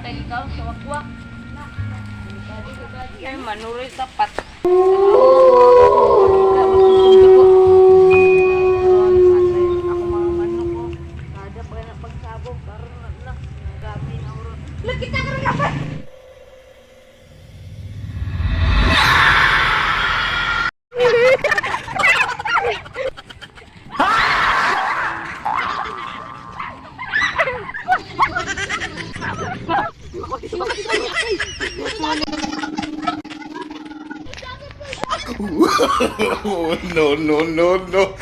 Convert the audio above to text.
Atay ikaw sa wakwak. Ay, manuroy tapat. Ako mga manok ko. Kada pa na pagsabog, karon na na nagami na uro. Lagi ta karon ka. No, no, no, no.